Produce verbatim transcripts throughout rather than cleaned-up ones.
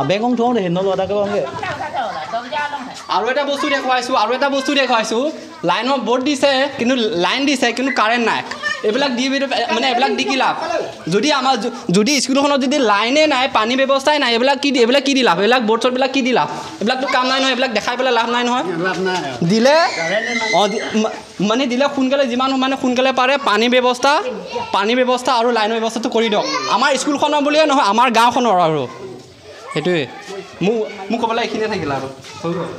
আবেগ অং থং দে হেন লতা কে বংগে। আৰু এটা বস্তু দেখুৱাইছো, আৰু এটা বস্তু দেখুৱাইছো। লাইনৰ বৰ্ড দিছে, কিন্তু লাইন দিছে, কিন্তু কাৰেণ্ট নাই। এইবিলাক দি মানে এইবিলাক দি কি লাভ? যদি আমাৰ য- যদি স্কুলখনত যদি লাইনে নাই, পানী ব্যৱস্থাই নাই, এইবিলাক কি দি- এইবিলাক কি দি লাভ? এইবিলাক বৰ্ড চৰ্ডবিলাক কি দি লাভ? এইবিলাকতো কাম নাই নহয়, এইবিলাক দেখাই পেলাই লাভ নাই নহয়। লাভ নাই। দিলে কাৰেণ্ট নাই। অ দি- মা- মানে দিলে সোনকালে যিমান মানে সোনকালে পাৰে পানী ব্যৱস্থা, পানী ব্যৱস্থা আৰু লাইনৰ ব্যৱস্থাটো কৰি দিয়ক। আমাৰ স্কুলখনৰ বুলিয়ে নহয়, আমাৰ গাঁওখনৰ আৰু। সেইটোৱে। মোৰ মোৰ ক'বলৈ এইখিনিয়ে থাকিল আৰু। হৈ গ'ল।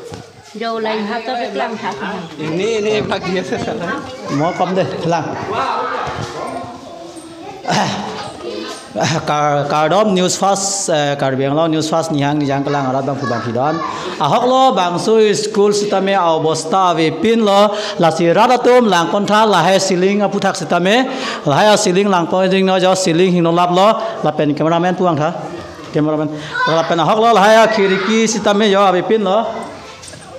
Jauh lain hato ke kelang thak. এনে এনে এইবিলাক দি আছে চালা। মই কম দে, lung. Kar- Kardom News Fast, eh, Karbi Anglong News Fast nihang nijang kelang arat bang pubang hidon. Ahok lo bangso school sitame abosta avepin lo, lasi rat atum langpon tha, lahai ceiling aputhak sitame, lahai ceiling langpon ding no jo, ceiling hingno lap lo, lapen cameraman puang tha. Cameraman. Lapen ahok lo lahai khiriki sitame jo avepin lo.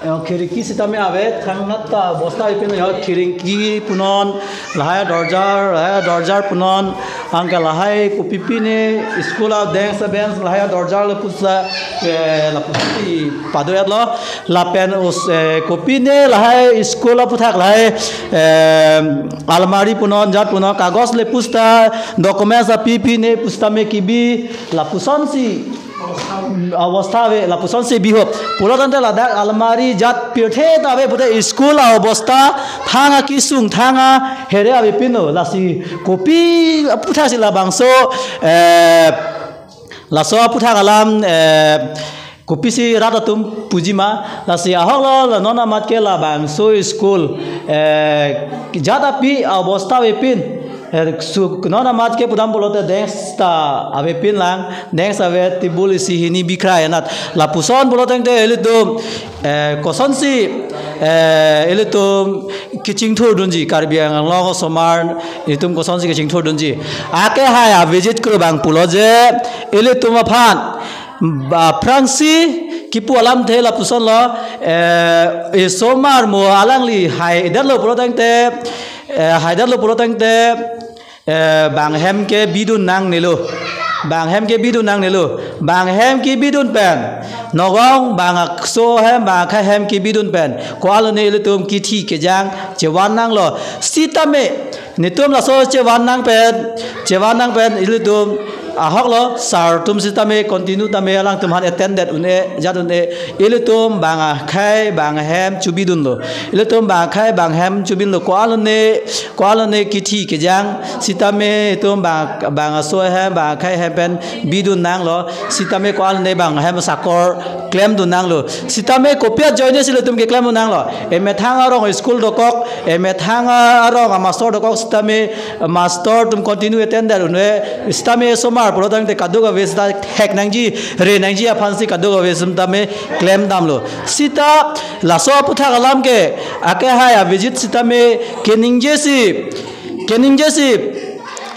Eh, khiriki sitame ave, thangnat ta bosta avepin lo, khiriki punon, lahai dorjar, lahai dorjar punon, anke lahai kopipine school a desk bench, lahai dorjar lapusa, eh, lapusi pado-et lo, lapen us, eh, kopine lahai school aputhak lahai, eh, almari punon, jat punon, kagos le pusta, documents apipine pusitame kibi, lapusonsi abosta ave, lapusonsi bihop. Pulo tangte ladak almari jat pirthe ta ave pute school abosta thang akesung thang ahere avepin lo, lasi kopi aputhak si labangso, eh, laso aputhak alam, eh, kopisi rat atum pujima, lasi ahok lo la non amat ke labangso school, eh, jat api abosta avepin. Eh, su- non amat ke pudam pulote desk ta avepin lang, desk ave, table isi hini bikra enat. Lapuson pulo tangte ilitum, eh, kosonsi, eh, ilitum kechingthur dunji, Karbi Anglong osomar ilitum kosonsi kechingthur dunji. Akehai avisit krobang pulo je ilitum aphan ba- aphrangsi kipu alamthe lapuson lo, eh, esomar mo alangli haidetlo pulo tangte, eh, haidetlo pulo tangte, eh, bang hem ke bidun nangnelo. Bang hem ke bidun nangnelo. Bang hem kebidun pen, nogong bang aso hem, bang akhei hem kebidun pen, ko-an lone ilitum kithi kejang chevan nanglo. Sitame netum laso chevan nang pen, chevan nang pen ilitum ahok lo, sir atum sitame continue tame alangtum aphan attend det un-e, jat un-e, ilitum bang akhei bang ahem chubidun lo. Ilitum bang akhei bang ahem chubidun lo. Ko-an lone, ko-an lone kithi kejang sitame itum bang, bang aso ahem, bang akhei ahem pen bidun nanglo. Sitame ko-an lone bang ahem sakor klemdun nanglo. Sitame kopi ajoine si ilitum keklem nanglo. Emethang arong school dokok, emethang arong amaster dokok sitame master atum continue attend det un-e, sitame esomar pulo tangte kadokave sita thek nangji, re nangji aphansi kadokave sitame klem damlo. Sita laso aputhak alam ke akehai avisit sitame keningjesi, keningjesi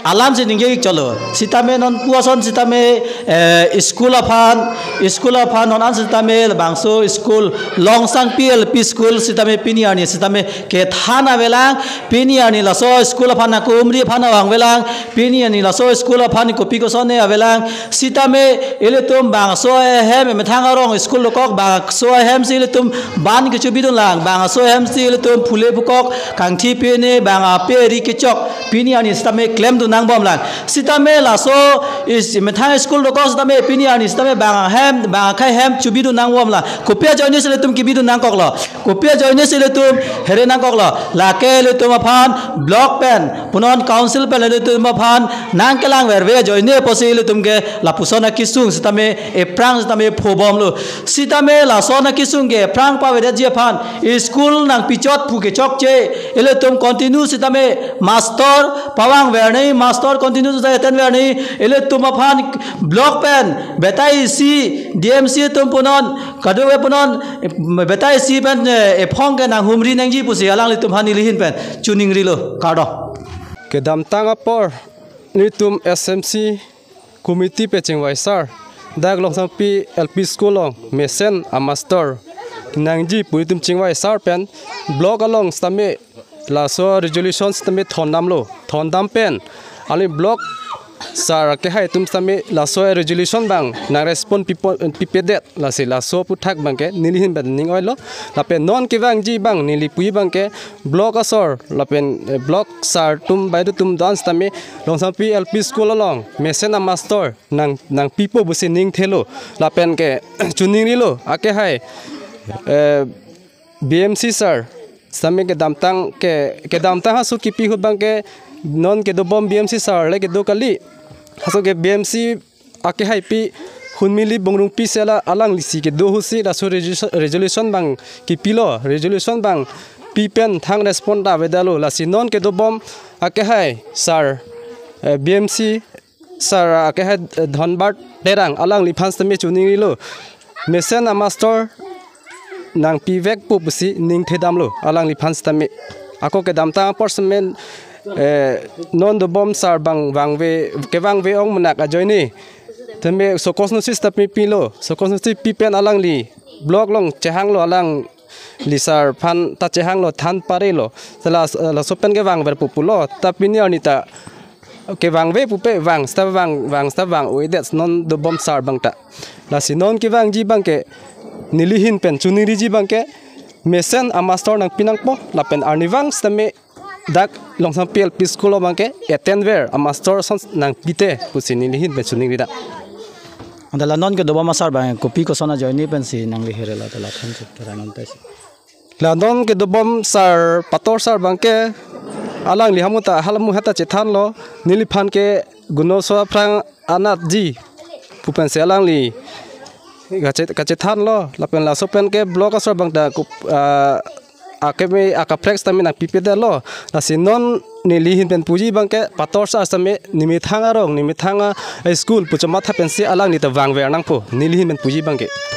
alamsi ningje-ik cholo. Sitame non pu ason sitame, eh, school aphan, school aphan non an sitame labangso school Longsangpi L P school sitame pini arni sitame kethan avelang, pini arni laso school aphan nangkumri aphan vangvelang, pini arni laso school aphan kopi kosonne avelang, sitame ilitum bang aso ahem, emethang arong school dokok bang aso ahem si ilitum ban kechubidun lang, bang aso ahem si ilitum phule phukok, kangthi pine, bang ape ri kechok, pini arni sitame klemdun nangbom lang. Sitame laso is- emethang school dokok sitame pini arni sitame bang ahem, bang akhei ahem chubidun nangbom lang. Kopi ajoine si ilitum kebidun nangkoklo. Kopi ajoine si ilitum here nangkoklo. Lake ilitum aphan block pen, punon council pen ilitum aphan nangkelangverve ajoine pusi ilitum ke lapuson akesung sitame ephrang sitame phobomlo. Sitame lason akesung ke ephrang pavedetji aphan school nangpichot pu kechokche ilitum continue sitame master pavangver nangji, master continue sitame attend ver nangji, ilitum aphan block pen betai isi D M C atum punon, kadokave punon, betai isi pen, eh, ephong ke nanghumri nangji pusi alanglitum aphan neli ahin pen choningrilo, kardom. Kedamtang apor nelitum S M C committee pen chingvaisar, dak Longsangpi L P school along mesen amaster nangji pu nelitum chingvaisar pen block along sitame laso resolution sitame thondamlo, thondam pen aling block sir akehai atum sitame laso resolution abang nang respond pipo, pipedet, lasi laso aphuthak abangke nelihin pen ning oilo. Lapen non kevangji abang neli puji abangke block asor lapen, eh, block sir atum baideo atum do-an sitame Longsampi L P School along mesen amastor nang, nangpipo pusi ning thelo. Lapen ke choningrilo akehai, eh, B M C sir sitame kedamtang ke, kedamtang haso kipi ahut abangke non kedobom B M C sir le kedo kali. Haso ke B M C akehaipi Hunmili Bongrungpi si la alanglisi kedo ahutsi laso resolution, resolution abang kipilo, resolution abang pi pen thang respond ta avedetlo. Lasi non kedobom akehai sir, eh, B M C sir akehai, eh, Dhonbar Terang alangliphan sitame choningrilo. Mesen amastor nangpivekpo pusi ning thedamlo alangliphan sitame. Ako kedamtang apor sitame, eh, non dobom sir abang vangve, kevangve ong menak ajoine tame sokos notice ta pipilo. Sokos notice pi pen alangli block along chehanglo, alangli sir aphan ta chehanglo, than parelo. Sela, laso pen kevangverpo pulo. Ta pini arni ta kevangve pupe vang seta vang, vang seta vang-o-edet non dobom sir abang ta. Lasi non kevangji abangke nelihin pen choningriji abangke mesen amastor nangpi nangpo, lapen arnivang sitame dak Longsampi L P School along abangke attend ver amastor ason nangpite pusi nelihin pen choningri dak. Anta la non kedobom asar abang kopi koson ajoine pensi nangli herela, ta la than chuk tara non pensi. La non kedobom sir, pator sir abangke alangli hamu ta halamu heta chethanlo, neliphan ke gunoso aphrang anatji pu pensi alangli kache-, kachethanlo. Lapen laso pen ke block asor abang ta kup-, ah, akeme akaprek sitame nangpipedetlo. Lasi non nelihin pen puji abangke pator sir sitame nemethang arong, nemethang a-school pu chomatha pensi alangli ta vangver nangpo, nelihin pen puji abangke.